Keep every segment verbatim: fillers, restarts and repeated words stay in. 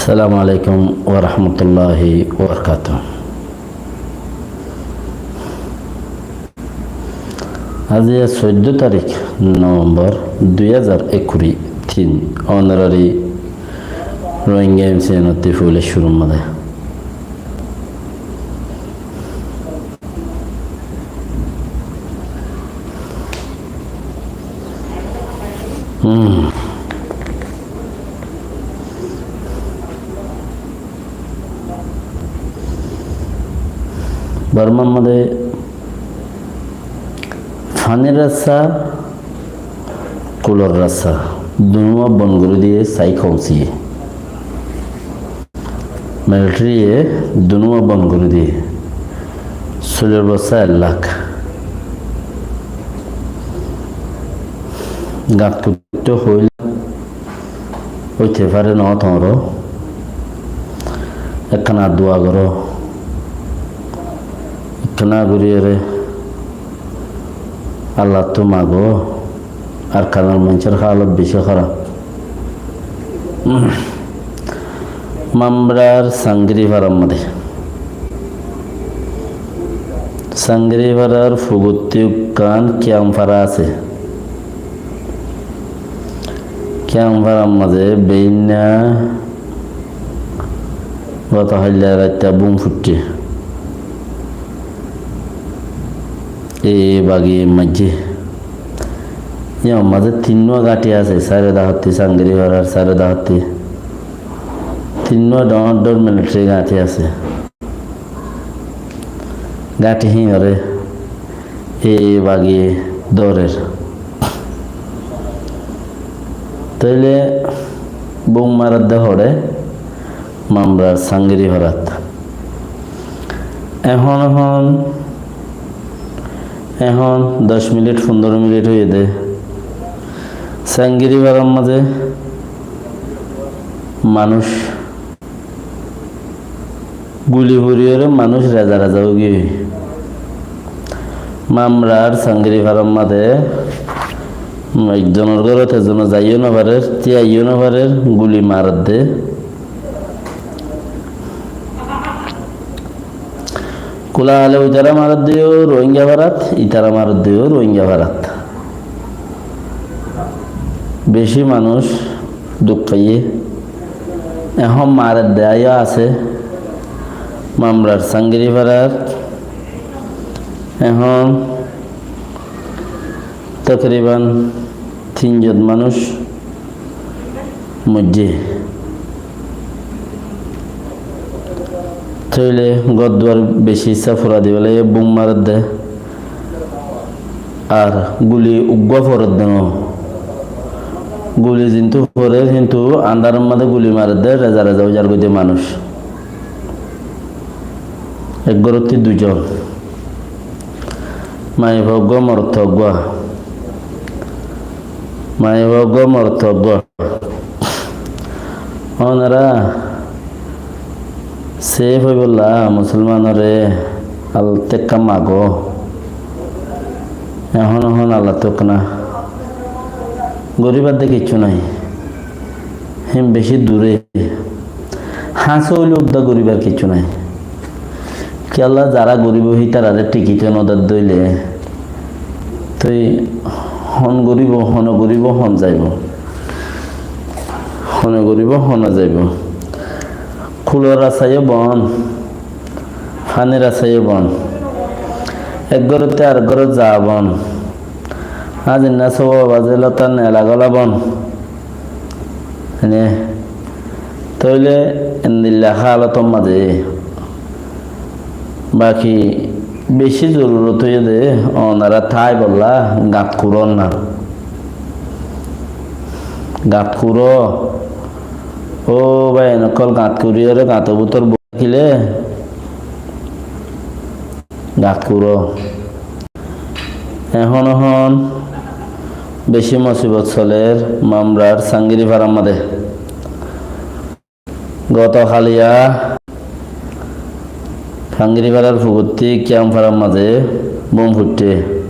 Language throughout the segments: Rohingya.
Assalamu alaikum warahmatulláhi wabarakátuhu. Aijja soiddó tarík Novembor dui házar ekkuri tin, ónorari Rohingya M C N ottú foila cúrur mazé. Hmm. Bormar mazé fanir rasta, kulor rasta, dunúwa bon gorí diyé, sai kousiye. Militariye dunúwa bon gorí diyé. Soilor bostá ek lak. Gaat kuttó hoilé óite fare noó tuáñró. Ekkána dua goró. Ekkána goríyore Allattú mago. Arkanor maincór hálot beci hóraf. Mamrar Sangiri farar mazé. Sangiri farar fuguttí ekkán kiyam fara asé. Kiyam farar mazé beinna goto hailla raitta bum fuittí. E bagi maijjé. Yían mazé tinnúa gáñthi asé, sairó dahottí, Sangiri farar sairó dahottí. Tinnúa dhoóñr dhoóñr militari gáñthi asé. Gáñthi híinoré e bagi dórer. Tóile bum maredde hoçé Mamrar Sangiri farat. Ehón, ehón, ehón doc minit, fundoro minit óiye dé. Sangiri farar mazé manúic guli foriyóre manúic reza reza óigiyoi. Mamrar Sangiri farar mazé ekzonor górot ekzone zaiyó nofarer, tíaiyó nofarer, guli maredde. Kula hale uitará maredde yó Rohingya farat, itará maredde yó Rohingya farat. Beci manúic duk faiyé. Ehón maredde aiyó asé Mamrar Sangiri farat. Ehón tokriban tin zon manúic moijjé. Tóile gór duar beci issá fura dibálla bum maredde. Ar guli uggúa foredde noó. Guli zintú forer, kintu andáror mazé guli maredde, reza reza ói zargói dé manúic. Ek górottí dui zon. Maiyafua uggúa, morotfua uggúa. Maiyafua uggúa, morotfua uggúa. Ónora sef óibolla musolmanoré Allattú ekká mago. Ehón, ehón Allattú ekká na. Goríbar de kiccú nái. Hín beci duré. Háñsa óile uddá goríbar kiccú nái. Kiyólla zará goríbo hítararé thikito nodér dóile, toi hon goríbo, hone goríbo, hon zaibo? Hone goríbo, hone zaibo? Kulor rasta yó bon, fanir rasta yó bon. Ek górottí arek górot za bon. Azinna sobo bazé lota nela gola bon. Ene, tóile endilla hálotor mazé baki beci zorurot óiye dé, ónora táibolla gañt kuró na. Gañt kuró. Ó bái, en ókkol gañt kuriyóre gañtor bútore boi tákile gañt kuró. Ehón, ehón beci mosibot soler Mamrar Sangiri farar mazé. Goto haliya Sangiri farar fuguttí kiyam farar mazé bum fuittí.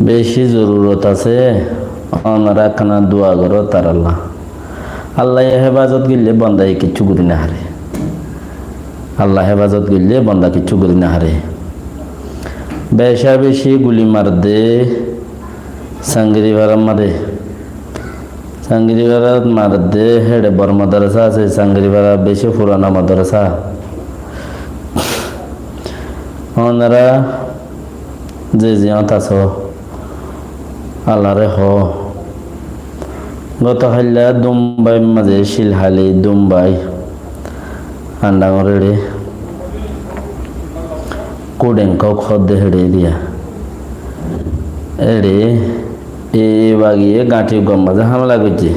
beci zorurot asé, onora ekkán dua goró taralla. Allaye hefazot goille bondaye kiccú gorí no fare. Allah hefazot goille bonda kiccú gorí no fare. Beca beci guli mardé Sangiri farar mazé. Sangiri farat mardé, héçe bor modorasa asé, Sangiri fara beci furana modorasa. Onora ze ziyót asó, Allare hoó. Goto hailla Dumbai mazé, Cilhali, Dumbai, Andangor éçe Kudengkok hoó de héçe eriya. Éçe e bagiye gañthi uggwar mazé hamela goijjé.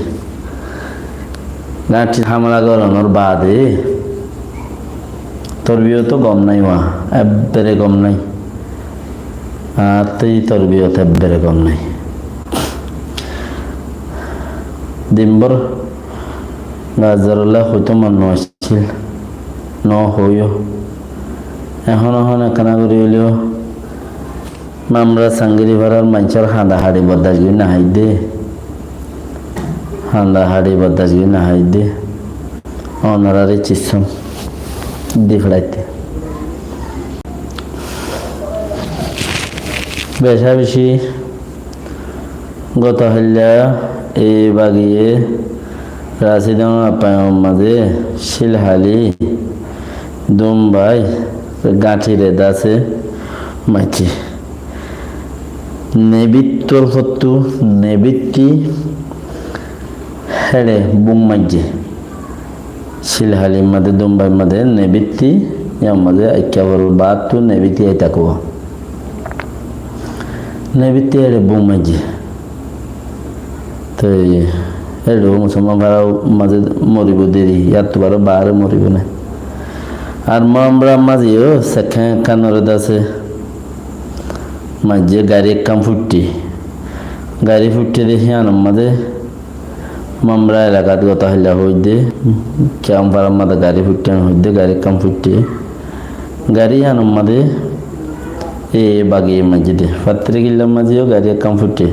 Gañthit hamela goronor baade torbiyoto gom nái, uá ebbere gom nái. Añáttu torbiyot ebbere gom nái. Dinbor gazzarolla hoitó mon no accíl, no hoiyó. Ehón ehón ekkán gorí óileyo Mamra Sangiri farar maincór handa haçi bordac gorí no fari de. Handa haçi bordac gorí no fari de. Onorare cissom di felaite. Beca beci goto hailla e bagiye Rasidon Appayon mazé Cilhali Dumbai gañthi redase maicce. Nebit torfottu, nebitti héçe bum maijje. Cilhali mazé, Dumbai mazé nebitti, yar mazé ekka bor baattu nebitti aita kuwa. Nebitti héçe bum maijje. Toi héçe musolman fara mazé moribo deri, yattu baro baáre moribo ne. Ar Mamra mazé yó sekkán ekkán ore dase maijje gari ekkán fuitte. Gari fuitte de híyanor mazé Mamra elakat goto hailla hoóidde, kiyam farar mazé gari fuitte hoóidde, gari ekkán fuitte. Gari híyanor mazé e bagiye maijje de. Fattirikilla mazé yó gari ekkán fuitte.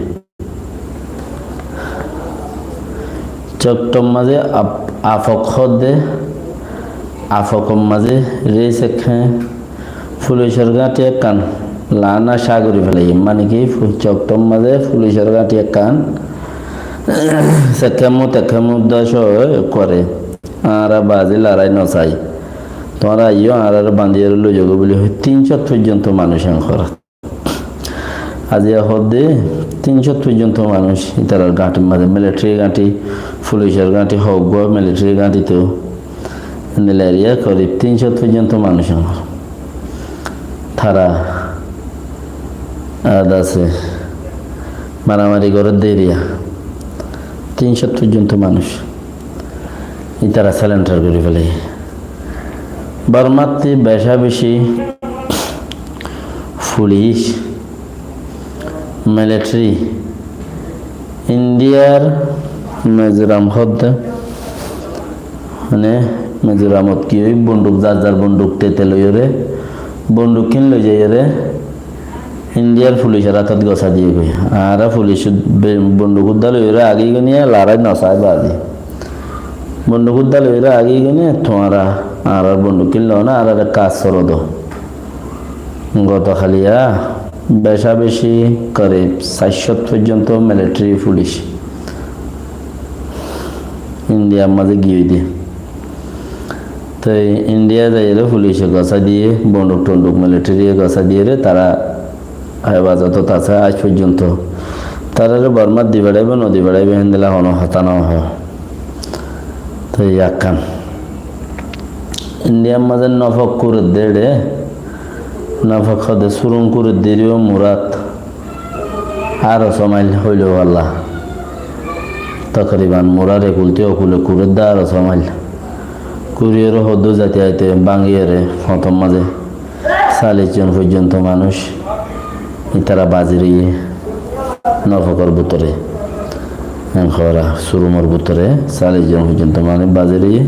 Coktor mazé af-, afok hoódde, afokor mazé reis ekké fulicor gañthi ekkán laana ca gorí felaiyé. Mane ki, fu-, Coktor mazé fulicor gañthi ekkán, sekkémut, ekkémut dóco ekkuare. Añára bazi lorai no sai. Tuáñra aiyó, añárare bandiyóre loi zagói buli hoi tin cót foijjonto manúic en hoór. Aziya hoódde tin cót foijjonto manúic itarar gañthir mazé, militari gañthi, fulicor gañthi, hoggúa militari gañthi to endilla eriya korib tin cót foijjonto manúic añár. Tara adase maramari gorédde eriya tin cót foijjonto manúic. Itara selendar gorí felaiyé. Bormattú beca beci fulic, militari, Indiyar Mizoram hoódde, mane Mizoramot ki ói bonduk, zar zar bonduk tete loiyóre, bonduk kin loi zaiyóre, Indiyar fulicor átot gosá diyé goi. Añára fulic be-, bonduk uddá loiyóre agí goi niye lorai no sai bazi. Bonduk uddá loiyóre agí goi niye tuáñra añárar bonduk kin loi no, añárare kas goró do. Goto haliya beca beci korib sair cót foijjonto militari fulic Indiyar mazé giyói de. Toi Indiya zaiyóre fulice gosá diyé, bonduk tonduk militariye gosá diyére, tara hefazotot asé aij foijjonto. Tarare Bormat di feçaibo, no di feçaibo, héndilla hono hotá no hoó. Toi ekkán Indiyar mazé nofok kuredde eçe, nofok hoódde surun kuredde eriyo Murat. Añçáro só mail hoilé falla. Tokriban Murar e kul ttu o kule kuredde añçáro só mail. Kuriyóre hoddúr zaite zaite báñgiyóre foñtor mazé callic zon foijjonto manúic itara bazi roiyé. Nofokor bútore, en hoóra, surumor bútore callic zon foijjonto manúic bazi roiyé.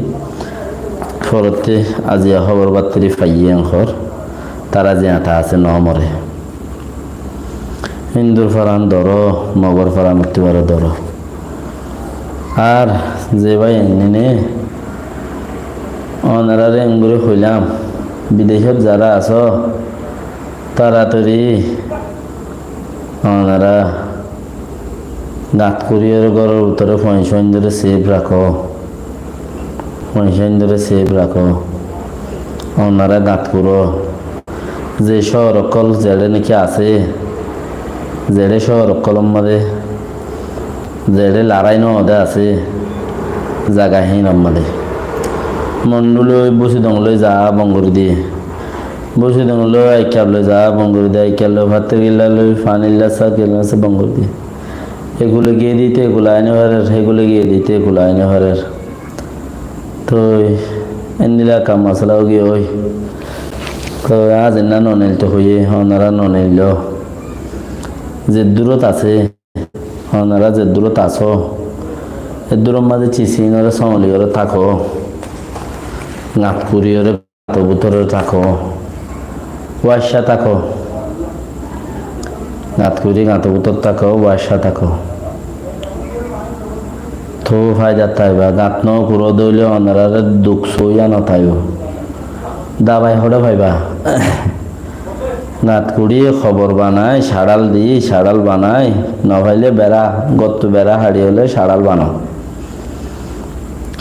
Forotte aziya hóbor battiri faiyé en hoór, tara ziyata asé no more. Hindúr faran dóro, Mogór faran ottú baró dóro. Ar ze bái ainné ne, onoráre engori hoilam, bidecót zará asó, toratori onorá gat kuriyóre góror bútore fuain suaindóre sef rakó. Fuain suaindóre sef rakó. Onorá gat kuró. Ze cóor ókkol zeçé niki asé, zeçé cóor ókkolor mazé, zeçé larái no óde asé, zaga híinor mazé. Mondhú loi, Búsidong loi za bon gorí diyé. Búsidong loi, Aikkaf loi za bon gorí diyé, Aikkaf loi, Fattirkilla loi, Fanilla, Sarkilla loi bon gorí diyé. Ekule giyé dite ekule ai no farer, ekule giyé dite ekule ai no farer. Toi endilla ekka masala ói giyói. Toi añár zinna no neilto hoiyé, onorá no neilló. Ze durot asé, onorá ze durot asó, e duror mazé cis híinoré sómoli goré táko. Gat kuriyóre gator bútore táko, uáicca táko. Gat kuri gator bútor táko, uáicca táko. Tou faidat táiba, gat no kuró de óile onoráre duk sóiya no táibo. Dabai hoçé faiba? Gat kuri hobor banai, caçal di, caçal banai, no faile bera, góttu bera haçi óile caçal bano.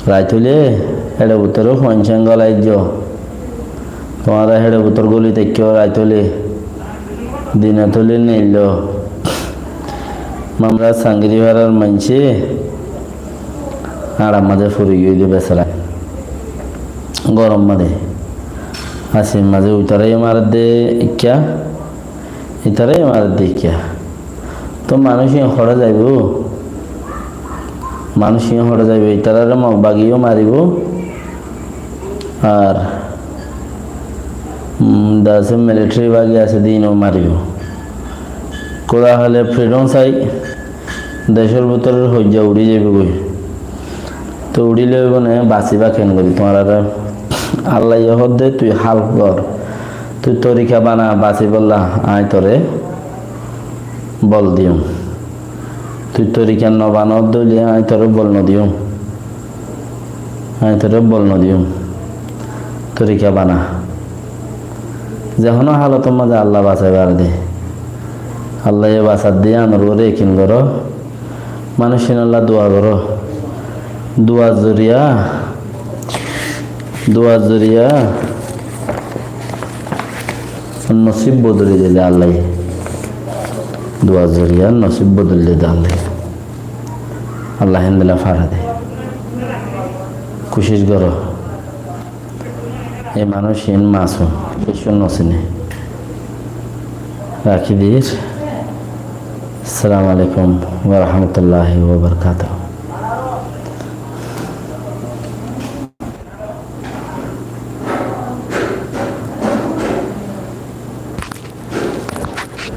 Rait óile héçe bútore fuain suain golai zo. Tuáñra héçe bútor goli táikko rait óile, dinot óile neillo. Mamra Sangiri farar maincé añçar mazé fori giyói de besara. Gorom mazé. Asir mazé uitaraiye maredde ikká. Ítara yó maredde ikká. Tó manúic yó hoçé zaibo? Manúic yó hoçé zaibo? Ítarare Mog bagi yó maribo, ar, um, de asé militari bagi asé de íno maribo. Kúda hoile fridom sai, decór bútore hoijja uçí zaibogói. Toi uçíle óibo né, basiba keéngori? Tuáñrare Allaye hoódde, tui hál gor, tui torika bana basibólla, aññí toré bol diyum. Tui torika no banoódde óile aññí toré bol no diyum. Aññí toré bol no diyum. Torika bana. Ze honó hálotor mazé Allah basai fare de. Allaye basadde yíanor uore ekin goró. Manúic ínolla dua goró. Duar zoriya, duar zoriya nosib bodoli dede Allaye. Duar zoriya nosib bodoli dede Allaye. Allah héndilla fare de. Kucíc goró. E manúic iín masum, kessú no sine. Rakí dir. Assalamu alaikum wa rahmatullahi wa barakatuhu.